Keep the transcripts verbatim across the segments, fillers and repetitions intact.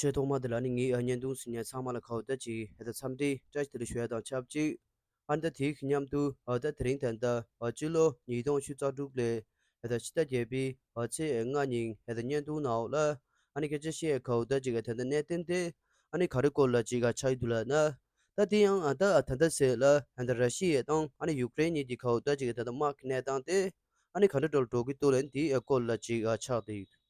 ཆེས་ཐོག་མ་དེ་ལ་ནི་ངའི་ཨ་བརྙན་ཐུང་གཟིགས་མཁན་ཚང་མ་ལ་ཁ་བ་ད་ཅིག་ཧེ་ད་འཚམས་འདྲི་བཀྲ་ཤིས་བདེ་ལེགས་ཞུ་ཡ་དང་ཆབས་ཅིག་ཨ་ནི་ད་དེའི་མཉམ་དུ་ཨ་ད་དེ་རིང་ད་ལྟ་ཨ་སྤྱི་ལོ་ཉིས་སྟོང་ཉི་ཤུ་རྩ་དྲུག་ལོའི་ཧེ་ད་ཕྱི་ཟླ་བརྒྱད་པའི་ཨ་ཚེས་ལྔ་ཉིན་ཧེ་ད་བརྙན་ཐུང་ནང་ལ་ཨ་ནི་སྐད་ཆ་བཤད་ཁ་བ་ད་ཅིག་ད་ལྟ་གནད་དོན་དེ་ཨ་ནི་ག་རེ་སྐོར་ལ་ཅིག་ཨ་ཆགས་ཡོད་འདུག་ལབ་ན། ད་དེ་ཡང་ཨ་ད་ཨ་ད་ལྟ་ཟེར་ལ་ཨ་ད་ར་ཤི་ཡ་དང་ཨ་ནི་ཡུཀ་རེན་གཉིས་ཀྱི་ཁ་བ་ད་ཅིག་ད་ལྟ་དམག་གི་གནས་སྟངས་དེ་ཨ་ནི་ག་འདྲ་འགྲོ་འགྲོ་གི་འདུག་ལབ་ན་དེའི་སྐོར་ལ་ཅིག་ཨ་ཆགས་བསྡད་ཡོད།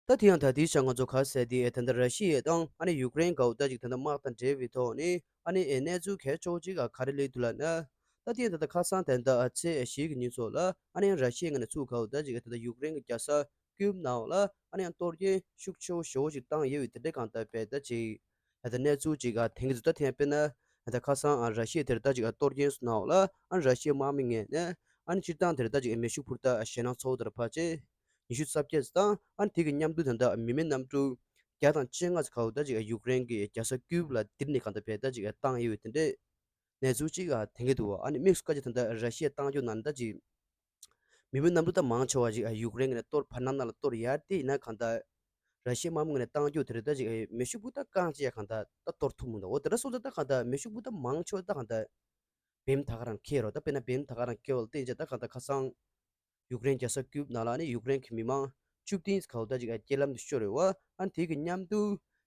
ད་དེ་ཡང་ད་ལྟའི་ཆར་ང་ཚོ་ག་ཟེར་དེ་ད་ལྟ་ར་ཤི་ཡ་དང་ཨ་ནི་ཡུཀ་རེན་གའུ་ད་ཅིག་ད་ལྟ་དམག་དང་འབྲེལ་བའི་ཐོག་ནས་ཨ་ནི་གནས་ཚུལ་གལ་ཆེ་བོ་ཅིག་ག་རེ་སླེབས་འདུག་ལབ་ན། ད་དེ་ཡང་ད་ལྟ་ཁ་སང་ད་ལྟ་ཚེས་བཞི་གི་ཉིན་ཚོ་ལ་ཨ་ནི་ར་ཤི་ཡའི་ངོས་ནས་ཚུར་གའུ་ད་ཅིག་ད་ལྟ་ཡུཀ་རེན་གྱི་རྒྱལ་ས་ཀིབ་ནང་ལ་ཨ་ནི་ཡང་གཏོར་སྐྱོན་ཤུགས་ཆེ་བོ་ཞེ་བོ་ཅིག་བཏང་ཡོད་པའི་དེ་འདྲའི་གང་ལྟར་བས་ད་ཅིག་ད་ལྟ་གནས་ཚུལ་ཅིག་ཨ་ཐོན་གྱི་འདུག་ད་དེ་ཡང་དཔེར་ན་ད་ལྟ་ཁ་སང་ཨ་ར་ཤི་ཡ་དེར་ད་ཅིག་ཨ་གཏོར་སྐྱོན་སོང་ནའང་ལ་ཨ་ནི་ར་ཤི་ཡའི་དམག་མི་ངོས་ནས་ཨ་ནི་སྤྱིར་བཏང་དེར་ད་ཅིག་ཨ་མེ་ཤུགས་འཕུར་མདའ་ཞེད་སྣང་ཚ་བོ་དེར་ཕར་བྱས་ཉི་ཤུ་རྩ་བརྒྱད་ཙམ་དང་ཨ་ནི་དེ་གི་མཉམ་དུ་ད་ལྟ་མི་མེད་གནམ་གྲུ་བརྒྱ་དང་བཅོ་ལྔ་ཙམ་ག་བོ་ད་ཅིག་ཨ་ཡུཀ་རེན་གྱི་རྒྱལ་ས་ཀིབ་ལ་དེར་ནས་གང་ལྟར་བས་ད་ཅིག་ཨ་བཏང་ཡོད་པའི་དེ་འདྲའི་གནས་ཚུལ་ཅིག་ཨ་ཐོན་གྱི་འདུག་ཨ་ནི་དམིགས་སུ་བཀར་ཅིག་ད་ལྟ་ར་ཤི་ཡས་བཏང་རྒྱུ་ནང་ད་ཅིག་མི་མེད་གནམ་གྲུ་ད་མང་ཆེ་བ་ཅིག་ཨ་ཡུཀ་རེན་གྱི་ནས་གཏོར་བར་སྣང་ནང་ལ་གཏོར་ཡ་དེ་ཡིན་ན་གང་ལྟར་ར་ཤི་ཡའི་དམག་མི་ངོས་ནས་བཏང་རྒྱུ་དེ་རེད། ད་ཅིག་ཨ་མེ་ཤུགས་འཕུར་མདའ་རྐང་གཅིག་ཡ་གང་ལྟར་ད་གཏོར་ཐུབ་མི་འདུག་འོ་དེ་འདྲ་སོང་ཙང་ད་གང་ལྟར་མེ་ཤུགས་འཕུར་མདའ་མང་ཆེ་བ་ད་གང་ལྟར་བེམ་ད་ག་རང་འཁེལ་རོ། ད་དཔེར་ན་བེམ་ད་ག་རང་འཁེལ་བ་ལ་བརྟེན་བྱས་ད་གང་ལྟར་ཁ་སང་ཡུཀ་རེན་རྒྱལ་ས་ཀིབ་ནང་ལ་ནི་ཡུཀ་རེན་གྱི་མི་མང་བཅུ་བདུན་ག་བོ་ད་ཅིག་ཨ་རྐྱེན་ལམ་དུ་ཤོར་རེད་བ། ཨ་ནི་དེ་གི་མཉམ་དུ་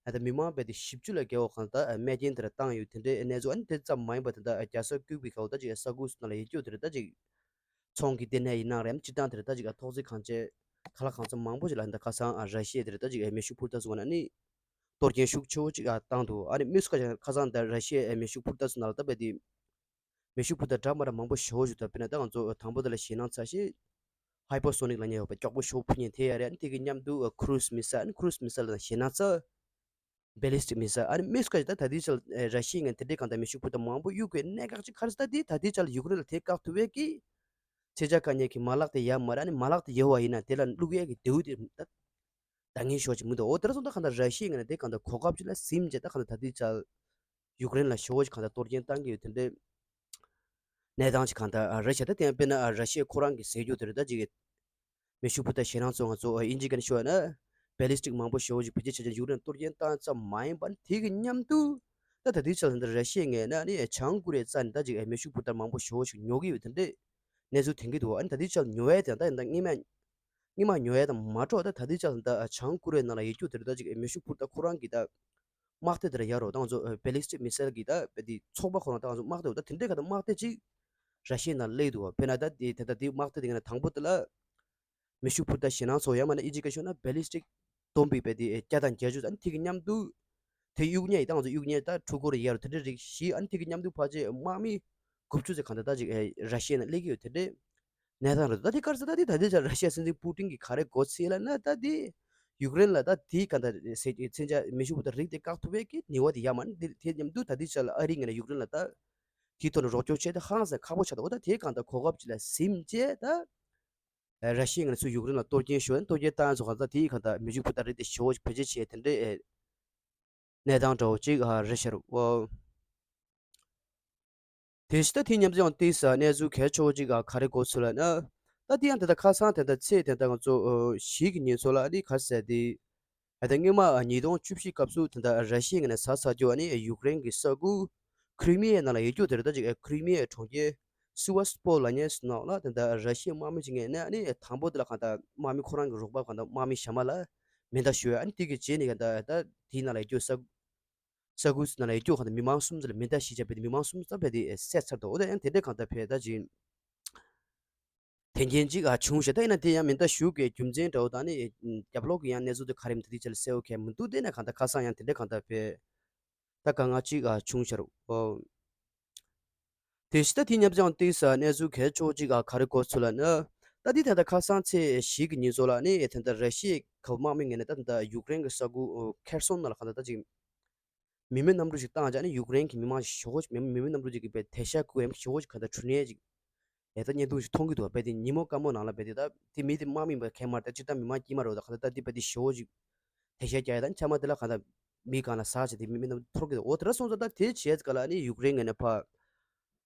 ཨ་ད་མི་མང་རྦད་དེ་བཞི་བཅུ་ལ་བརྒལ་བ་གང་ལྟར་ཨ་རྨས་སྐྱོན་དེ་འདྲ་བཏང་ཡོད་དེ་འདྲའི་གནས་ཚུལ། ཨ་ནི་དེ་ཙམ་མ་ཡིན་པར་ད་ལྟ་རྒྱལ་ས་ཀིབ་ཀྱི་ག་བོ་ད་ཅིག་ཨ་ས་ཁུག་སུ་ནང་ལ་ཡོད་རྒྱུ་དེ་འདྲ་ད་ཅིག་ཚོང་གི་ལྟེ་གནས་ཡིན་ན་རེད། ཨ་ནི་སྤྱིར་བཏང་དེ་འདྲ་ད་ཅིག་ཨ་ཐོག་བརྩེགས་ཁང་ཆེན་ཁ་ལག་ཁང་ཚན་མང་པོ་ཞིག་ལ་ད་ཁ་སང་ཨ་ར་ཤི་ཡ་དེ་འདྲ་ད་ཅིག་ཨ་མེ་ཤུགས་འཕུར་མདའ་སོང་བ་ན་ནི་གཏོར་སྐྱོན་ཤུགས་ཆེ་བོ་ཅིག་ཨ་བཏང་འདུག་ཨ་ནི་དམིགས་སུ་བཀར་ཁ་སང་ད་ར་ཤི་ཡ་ཨ་མེ་ཤུགས་འཕུར་མདའ་སོང་ནང་ལ་ད་རྦད་དེ་མེ་ཤུགས་འཕུར་མདའ་འདྲ་མ་འདྲ་མང་པོ་ཞེ་པོ་ཞིག་འདུག་དཔེར་ན་ད་ང་ཚོ་དང་པོ་དེ་ལ་ཞེད་སྣང་ཚ་ཤོས་ཧའི་པར་སོ་ནིག་ལབ་མཁན་ཡོད་པ། མགྱོགས་པོ་ཞེ་པོ་འཕུར་མཁན་དེ་ཡང་རེད། ཨ་ནི་དེ་གི་མཉམ་དུ་ཁུ་རུ་སི་མི་སེལ། ཨ་ནི་ཁུ་རུ་སི་མི་སེལ་ལ་ཞེད་སྣང་ཚ། བེ་ལིས་ཊིག་མི་སེལ། ཨ་ནི་དམིགས་སུ་བཀར་ད་ད་ལྟའི་ཆར་ར་ཤི་ཡ་ངོས་དེ་འདྲའི་གང་ལྟར་མེ་ཤུགས་འཕུར་མདའ་མང་པོ་གཡུག་དགོས་གནད་འགག་ཅིག་ག་རེ་ཟེར་ད་དེ་ད་ལྟའི་ཆར་ཡུཀ་རེན་ལ་དེ་བཀག་ཐུབ་པའི་གི་ཚད་ཆ་དཀའ་ངལ་གྱི་མ་ལག་དེ་ཡོད་མ་རེད། ཨ་ནི་མ་ལག་དེ་ཡོད་པ་ཡིན་ན་དེ་ལ་བླུག་ཡས་ཀྱི་དེའུ་དེ་ད་འདང་ངེས་ཤོས་ཅིག་མི་འདུག་འོ་དེ་འདྲ་སོང་ད་གང་ལྟར་ར་ཤི་ཡ་ངོས་ནས་དེ་གང་ལྟར་གོ་སྐབས་ཅིག་ལ་ཟིན་བྱས་ད་གང་ལྟར་ད་ལྟའི་ཆར་ཡུཀ་རེན་ལ་ཞེ་པོ་ཅིག་གང་ལྟར་གཏོར་སྐྱོན་བཏང་གི་ཡོད་དེ་འདྲའི་གནས་སྟངས་ཅིག་གང་ལྟར་རེད་ཤག་ད་དེ་ཡང་དཔེར་ན་ར་ཤི་ཡ་ཁོ་རང་གིས་ཟེར་རྒྱུ་དེ་རེད། ད་ཅིག་མེ་ཤུགས་འཕུར་མདའ་ཞེད་སྣང་ཚ་བོ་ང་ཚོ་ཨིན་ཇི་སྐད་ནས་ཞུ་བ་ན་བེ་ལིས་ཊིག་མང་པོ་ཞེ་པོ་ཅིག་བེད་སྤྱོད་བྱས་ཀྱང་ཡུཀ་རེན་གཏོར་སྐྱོན་བཏང་ཙམ་མ་ཡིན་པར་དེ་གི་མཉམ་དུ་ད་ད་ལྟའི་ཆར་ད་ར་ཤི་ཡའི་ངོས་ནས་ནི་བྱང་ཀོ་རི་ཡའི་རྩ་ནས་ད་ཅིག་མེ་ཤུགས་འཕུར་མདའ་མང་པོ་ཞེ་པོ་ཞིག་ཉོ་གི་ཡོད་དེ་འདྲའི་གནས་ཚུལ་ཐོན་གྱི་འདུག་ཨ་ནི་ད་ལྟའི་ཆར་ཉོ་ཡས་དེ་ད་ཡིན་ད་སྔོན་མ་སྔོན་མ་ཉོ་ཡས་དང་མ་འགྲོ་ད་ད་ལྟའི་ཆར་ད་བྱང་ཀོ་རི་ཡའི་ནང་ལ་ཡོད་རྒྱུ་དེ་རེད། ད་ཅིག་མེ་ཤུགས་འཕུར་མདའ་ཁོ་རང་གི་ད་དམག་སྡེ་དེ་ལ་ཡོད་རེད། ད་ང་ཚོ་བེ་ལིས་ཊིག་མི་སེལ་གྱི་ད་དཔེ་དེ་ཚོགས་པ་ཁོ་རང་ད་ང་ཚོ་དམག་སྡེ་འོ་ད་དེ་འདྲའི་ག་ད་དམག་སྡེ་ཅིག་ར་ཤི་ཡའི་ནང་སླེབས་འདུག་དཔེར་ན་ད་དེ་ད་ད་དེ་དམག་སྡེ་དེ་ག་ན་དང་པོ་དེ་ལ་མེ་ཤུགས་འཕུར་མདའ་ཞེད་སྣང་ཚ་བོ་ཡང་མིན་ན་ཨིན་ཇི་སྐད་ཤོད་ན་བེ་ལིས་ཊིག་སྟོན་པའི་དཔེ་དེ་བརྒྱ་དང་བརྒྱད་ཅུ། ཨ་ནི་དེ་གི་མཉམ་དུ་དེ་གཡུག་ཉེས་ད་ང་ཚོ་གཡུག་ཉེས་ད་འཕྲུལ་འཁོར་ཡོད་རེད། དེ་འདྲའི་རིགས་བཞི། ཨ་ནི་དེ་གི་མཉམ་དུ་ཕལ་ཆེར་དམག་མི་དགུ་བཅུ་ཙམ་གང་ད་ད་ཅིག་ར་ཤི་ཡའི་ནང་སླེབས་ཀྱི་ཡོད་དེ་འདྲའི་གནས་སྟངས་རེད། ད་དེ་ག་རེ་ཟེར་ད་དེ་ད་དེ་ཆ་ར་ཤི་ཡ་སྲིད་འཛིན་པུ་ཏིན་གྱིས་ག་རེ་མགོ་ཚོས་ལབ་ན་ད་དེ་ཡུཀ་རེན་ལ་ད་དེ་ག་ད་མཚོན་ཆ་མེ་ཤུགས་འཕུར་མདའ་རིགས་དེ་བཀག་ཐུབ་པའི་གི་ནུས་པ་དེ་ཡོད་མ་རེད། དེ་དེ་མཉམ་དུ་ད་དེ་ཆ་ལ་ཨ་རིའི་ངོས་ནས་ཡུཀ་རེན་ལ་ད་དེའི་ཐོག་ནས་རོགས་སྐྱོར་བྱས་ཏེ་ཧང་སང་ཁག་པོ་ཆགས་འདུག་འོ་ད་དེ་གང་ད་གོ་སྐབས་ཅིག་ལ་ཟིན་བྱས་ད་ར་ཤི་ཡའི་ངོས་ནས་ཚུར་ཡུཀ་རེན་ལ་གཏོར་སྐྱོན་ཞུ་ཡ་གཏོར་སྐྱོན་བཏང་ཡ་ཚོ་གང་ད་དེ་གང་ད་མེ་ཤུགས་འཕུར་མདའ་རིགས་དེ་ཞེ་པོ་ཅིག་བེད་སྤྱོད་བྱས་དེ་འདྲའི་གནས་སྟངས་འདྲ་བོ་ཅིག་རེད་ཤག་འོ། དེ་བཞིན་ད་དེའི་མཉམ་དུ་ཡང་ཏོག་ཙམ་གནས་ཚུལ་གལ་ཆེ་བོ་ཅིག་ག་རེ་གོ་ཚུལ་ལབ་ན། ད་དེ་ཡང་དེ་ད་ཁ་སང་དེ་ད་ཚེས་དེ་ད་ང་ཚོ་བཞི་གི་ཉིན་ཚོ་ལ་ཨ་ནི་ག་རེ་ཟེར་དེ། ད་སྔོན་མ་ཉིས་སྟོང་བཅུ་བཞི་སྐབས་སུ་དེ་ད་ར་ཤི་ཡའི་ངོས་ནས་ཟ་ཚར་རྒྱུ་ཨ་ནི་ཡུཀ་རེན་གྱི་ས་ཁུལ་ཁི་རི་མི་ཡའི་ནང་ལ་ཡོད་རྒྱུ་དེ་རེད། ད་ཅིག་ཁི་རི་མི་ཡའི་གྲོང་ཁྱེར་སི་ཝ་སི་པོལ་ལབ་མཁན་ཞིག་ནང་ལ་དེ་ད་ར་ཤི་ཡའི་དམག་མི་ཅིག་ངོས་ནས་ཨ་ནི་དང་པོ་དེ་ལ་གང་ད་དམག་མི་ཁོ་རང་གི་རོགས་པ་གང་ད་དམག་མི་གཞན་པ་ལ་མེ་མདའ་གཞུ་ཡ། ཨ་ནི་དེ་གི་རྗེས་ནས་གང་ད་ད་དེའི་ནང་ལ་ཡོད་རྒྱུ་ས་ས་ཁུལ་ནང་ལ་ཡོད་རྒྱུ་གང་ལྟར་མི་མང་གསུམ་ཙམ་ལ་མེ་མདའ་གཞུས་བྱས་པས་དེ་མི་མང་གསུམ་ཙམ་བས་དེ་བསད་ཚར་འདུག་འོ་ད་ཡང་དེ་འདྲའི་གང་ལྟར་བས་ད་ཅིག་དོན་རྐྱེན་ཅིག་ཨ་བྱུང་ཞེས། ད་ཡིན་ན་དེ་ཡང་མེ་མདའ་གཞུ་གི་རྒྱུ་མཚན་འདྲ་བོ་དང་ནི་རྒྱབ་ལོགས་ཀྱི་ཡང་གནས་ཚུལ་དེ་ག་རེ་མིན་ད་དེ་ཆ་ལ་གསལ་བོ་གང་མི་འདུག་དེ་ན་གང་ལྟར་ཁ་སང་ཡང་དེ་འདྲའི་གང་ལྟར་བས་ད་དཀའ་ངལ་ཅིག་ཨ་བྱུང་ཤར་འོ། དེ་བཞིན་ད་དེ་མཉམ་དུ་ཡང་ཏོག་ཙམ་གནས་ཚུལ་གལ་ཆེ་བོ་ཅིག་ག་རེ་གོ་ཚུལ་ལབ་ན། ད་དེ་ད་ལྟ་ཁ་སང་ཚེས་བཞི་གི་ཉིན་ཚོ་ལ་ནི་དེ་ད་ར་ཤི་ཡའི་ག་དམག་མི་ངོས་ནས་ད་དེ་ད་ཡུཀ་རེན་གྱི་ས་ཁུལ་ཁེར་སོང་ནང་ལ་གང་ལྟར་ད་ཅིག་མི་མེད་གནམ་གྲུ་ཞིག་བཏང་བྱས་ནས་ཡུཀ་རེན་གྱི་མི་མང་ཞིག་ཞེ་པོ་ཅིག་མི་མི་མེད་གནམ་གྲུ་ཅིག་གིས་དཔེ་དེད་ཤག་བཀོལ་ཡ་ཞེ་པོ་ཅིག་གང་ལྟར་འཁྲུག་ནས་ཅིག་ཨེ་ད་བརྙན་ཐུང་ཞིག་མཐོང་གི་འདུག་དཔེ་དེ་ཉིན་མོ་སྐར་མོ་ནང་ལ་དཔེ་དེ་ད་དེ་མི་དེ་དམག་མི་མ་གན་མར་ད་སྤྱིར་བཏང་མི་མང་དཀྱུས་མ་རེད། ད་གང་ལྟར་ད་དེ་དཔེ་དེ་ཞེ་པོ་ཅིག་དེད་ཤག་རྒྱག་ཡ་ད་ཆ་མ་དེ་ལ་གང་ལྟར་མི་གང་ལ་ཟག་བྱས་དེ་མི་མི་རྣམས་འཐོར་གི་འདུག་འོ་དེ་འདྲ་སོང་ཙང་ད་དེ་བྱས་ཙང་ལ་ནི་ཡུཀ་རེན་ངོས་ནས་ཕར་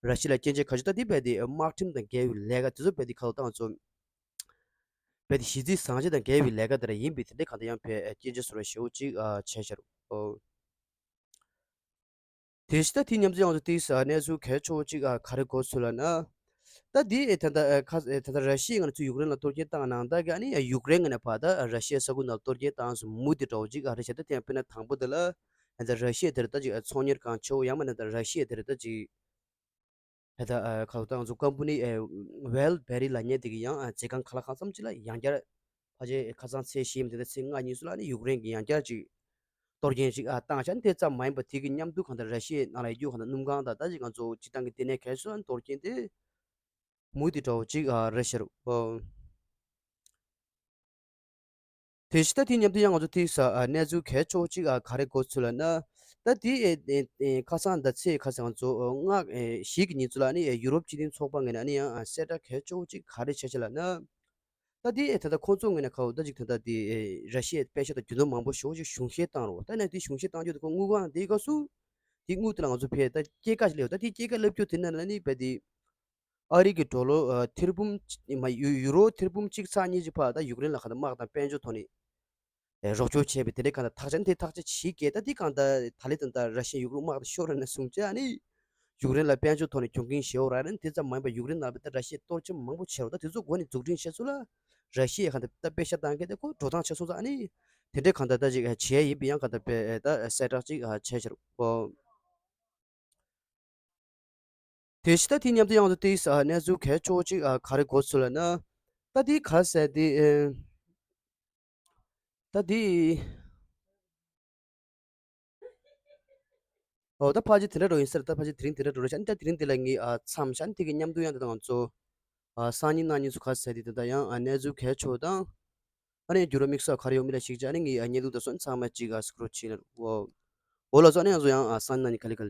ར་ཤི་ཡ་ལ་སྐྱོན་བརྗོད་ག་ཞུ་ད་དེ་དཔེ་དེ་དམག་ཁྲིམས་དང་འགལ་བའི་ལས་ཀ་དེ་ཚོ་དཔེ་དེ་ག་ལ་བཏང་ཚོ། རྦད་དེ་གཞི་རྩའི་བཟང་ཆ་དང་འགལ་བའི་ལས་ཀ་དེ་འདྲ་ཡིན་པས། དེ་འདྲའི་གང་ལྟར་ཡང་བས་སྐད་ཆ་བཟོ་འདྲ་ཞེ་པོ་ཅིག་ཨ་བྱས་ཤག་རོ། དེ་བཞིན་ད་དེ་མཉམ་དུ་ཡང་ང་ཚོ་དེ་ས་གནས་ཚུལ་གལ་ཆེ་བོ་ཅིག་ཨ་ག་རེ་གོ་སོང་ལབ་ན། ད་དེ་ཨེ་ད་ད་ཨེ་ཁ་ཨེ་ད་ད་ར་ཤི་ཡས་ང་ཚོ་ཡུཀ་རེན་ལ་གཏོར་སྐྱོན་བཏང་ནང་ད་གི་ཨ་ནི་ཡུཀ་རེན་ངོས་ནས་ཕར་ད་ར་ཤི་ཡའི་ས་ཁུལ་ནང་གཏོར་སྐྱོན་བཏང་སོང་མུ་མཐུད་འདྲ་བོ་ཅིག་ཨ་རེད་བྱས། ད་དེ་ཡང་དཔེར་ན་དང་པོ་དེ་ལ་ཨེ་ད་ར་ཤི་ཡ་དེར་ད་ཅིག་ཨ་ཚོང་གཉེར་ཁང་ཆེ་བོ་ཡང་མིན་ན་ད་ར་ཤི་ཡ་དེར་ད་ཅིག་ཨེ་ད་ཨ་ཁ་ལོ་ད་ང་ཚོ་ཀམ་པ་ནི་ཨེ་ཝེལ་བེ་རི་ལབ་མཁན་དེ་གི་ཡང་ཨ་མཛོད་ཁང་ཁ་ལག་གང་འཚམ་ཅིག་ལ་ཡང་བསྐྱར་ཕལ་ཆེར་ཁ་སང་ཚེས་བཞི་ཡིན་དེ་ད་ཚེས་ལྔ་ཉིན་སུ་ལ་ནི་ཡུཀ་རེན་གྱི་ཡང་བསྐྱར་ཅིག་གཏོར་སྐྱོན་ཅིག་ཨ་བཏང་བྱས་ནས། དེ་ཙམ་མ་ཡིན་པ་དེ་གི་མཉམ་དུ་གང་ལྟར་ར་ཤི་ཡའི་ནང་ལ་ཡོད་རྒྱུ་གང་ལྟར་སྣུམ་ཁང་དང་ད་ཅིག་ང་ཚོ་སྤྱིར་བཏང་གི་ལྟེ་གནས་གལ་ཆེ་ཤོས་ལ་གཏོར་སྐྱོན་དེ་མུ་མཐུད་འདྲ་བོ་ཅིག་ཨ་རེད་ཤག་རོ། དེ་བཞིན་ད་དེ་མཉམ་དུ་ཡང་ང་ཚོ་དེ་ས་ཨ་གནས་ཚུལ་གལ་ཆེ་བོ་ཅིག་ཨ་ག་རེ་གོ་སོང་ལབ་ན། ད་དེ་ཨེ་ཨེ་ཨེ་ཁ་སང་ད་ཚེས་ཁ་སང་ང་ཚོ་ཨ་ལྔ་ཨེ་བཞི་གི་ཉིན་ཚོ་ལ་ནི་ཨེ་ཡུ་རོབ་སྤྱི་མཐུན་ཚོགས་པ་ངོས་ནས་ཨ་ནི་ཡང་ཨ་གསལ་བསྒྲགས་གལ་ཆེ་བོ་ཅིག་ག་རེ་བྱས་ཤག་ལབ་ན། ད་དེ་ཨེ་ད་ལྟ་ཁོང་ཚོ་ངོས་ནས་ཁ་བོ་ད་ཅིག་ད་ལྟ་དེ་ཨེ་ར་ཤི་ཡའི་པེ་ཤག་དང་རྒྱུ་ནོར་མང་པོ་ཞེ་པོ་ཅིག་གཞུང་བཞེས་བཏང་རོགས། ད་ནས་དེ་གཞུང་བཞེས་བཏང་རྒྱུ་དེ་ཁོ་དངུལ་ཁང་དེའི་སྐབས་སུ་དེ་དངུལ་དེ་ལ་ང་ཚོ་ཕེ་ད་སྐྱེད་ཀ་ཅིག་ལས་ཡོད། ད་དེ་སྐྱེད་ཀ་ལབ་རྒྱུ་དེ་ནང་ལ་ནི་རྦད་དེ་ཨ་རི་གི་ཌོ་ལར་ཨ་ཐེར་འབུམ་གཅིག་མ་ཡུ་ཡུ་རོ་ཐེར་འབུམ་གཅིག་ཚེག་གཉིས་ཀྱི་བར་ད་ཡུཀ་རེན་ལ་ག་ད་དམག་དང་དཔལ་འབྱོར་ཐོག་ནས་ཨེ་རོགས་སྐྱོར་བྱས་པའི་དེ་འདྲའི་གང་ལྟར་ཐག་ཆ་དེ་ཐག་ཆ་ཇི་སྐད་ད་དེ་གང་ལྟར་ད་ལས་དང་ད་ར་ཤི་ཡ་ཡུཀ་རེན་དམག་དང་ཤོར་ར་ན་སུང་ཅ་ཨ་ནི་ཡུཀ་རེན་ལ་དཔལ་འབྱོར་ཐོག་ནས་གྱོང་གུན་ཞེ་པོ་རག་རན། དེ་ཙམ་མ་ཡིན་པར་ཡུཀ་རེན་ནང་ལ་ད་ར་ཤི་ཡས་གཏོར་སྐྱོན་མང་པོ་བྱས་རོགས། ད་དེ་ཚོ་འགོ་ནས་འཛུགས་སྐྲུན་བྱས་ཚུལ་ལ་ར་ཤི་ཡས་གང་ལྟར་ད་པེ་ཤག་བཏང་མཁན་དེ་ཁོ་འགྲོ་སྟངས་ཆ་སོང་ཙང་ཨ་ནི་དེ་འདྲའི་གང་ལྟར་ད་ཅིག་བྱས་ཡིན་པའི་ཡང་གང་ལྟར་པེ་ད་གསལ་བསྒྲགས་ཅིག་བྱས་ཤག་རོ། དེ་བཞིན་ད་དེ་མཉམ་དུ་ཡང་དུ་དེའི་ས་གནས་ཚུལ་གལ་ཆེ་བོ་ཅིག་ཨ་ག་རེ་གོ་སོང་ལབ་ན། ད་དེ་ག་ཟེར་དེ་ཨེ་ད་དེ་ཨོ་ད་ཕལ་ཆེར་དེ་འདྲ་འགྲོ་ཡིན་ཟེར། ད་ཕལ་ཆེར་དེ་རིང་དེ་འདྲ་འགྲོ་རེད་ཤག་ཨ་ནི་ད་དེ་རིང་དེ་ལ་ངས་ཨ་མཚམས་བཞག་ཨ་ནི་དེ་གི་མཉམ་དུ་ཡང་དེ་ད་ང་ཚོ་ཨ་སང་ཉིན་གནངས་ཉིན་ཚོ་ག་ཟེར་དེ་དེ་ད་ཡང་ཨ་གནས་ཚུལ་གལ་ཆེ་བོ་དང་། ཨ་ནི་འགྱུར་བ་དམིགས་བསལ་ག་རེ་ཡོད་མེད་ལ་གཞིགས་བྱས་ཨ་ནི་ངས་ཨ་བརྙན་ཐུང་དང་སོགས་ཚང་མ་གཅིག་ཨ་སི་ཀྲོལ་བྱས་ན་འོ་འོ་ལགས་སོ། ཨ་ནི་ང་ཚོ་ཡང་ཨ་སང་ཉིན་གནངས་ཉིན་ག་ལེ་ག་ལེ།